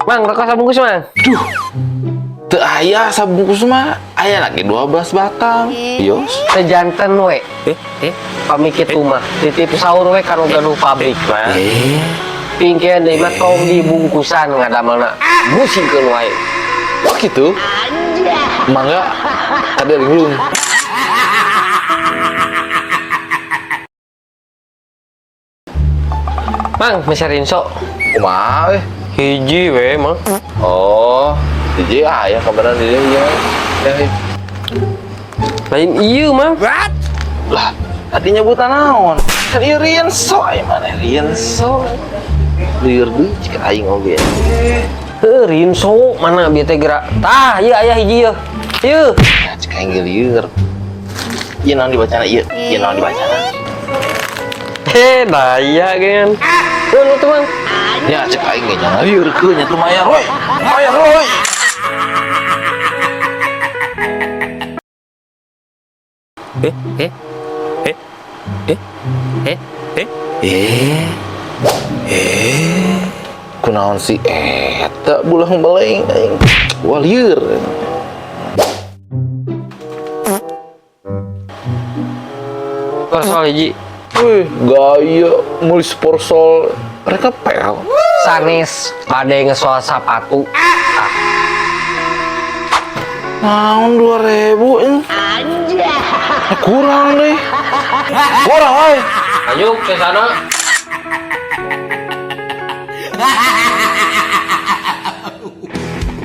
Mang, rokok sabungkus, Mang. Duh. Teu aya sabungkus mah, aya lagi 12 batang. Yos. Teu janten we. Pami kitu mah titip saur we kanu gaduh pabrik mah. Pingkeun deui mah tong dibungkusan ngadamelna. Musingkeun wae. Oh gitu. Mangga kade linglung. Mang, meser Rinso. Kumaha we? Hiji we, Mang. Oh, hiji aya kabaran di dieu ya. Ya, ya. Lain ieu, Mang. Lah, tadi nyebutan naon? Kan ieu Rinso aya mana Rinso. Lieur deui cik aing oge. Heuh, Rinso mana bieu teh gerak. Tah, ieu aya hiji ieu. Ieu. Ya cik aing ge lieur. Ieu naon dibacana ieu? Ieu naon dibacana? Heh, daya geun. Heuh, nu teh, Mang. Ya cek aing ge nya lieur keun nya tuh mayar we. Mayar we. Eh, eh. Eh. Eh. Eh. Eh. Eh. Eh. Kunaon si eta bulang beleng aing. Wah lieur. Soal hiji. Wih, gaya meuli sporsol mereka pel. Sanes bade ngesoal sapatu. Naon 2000 ini? Kurang deh. Kurang, oi. Ayo ke sana.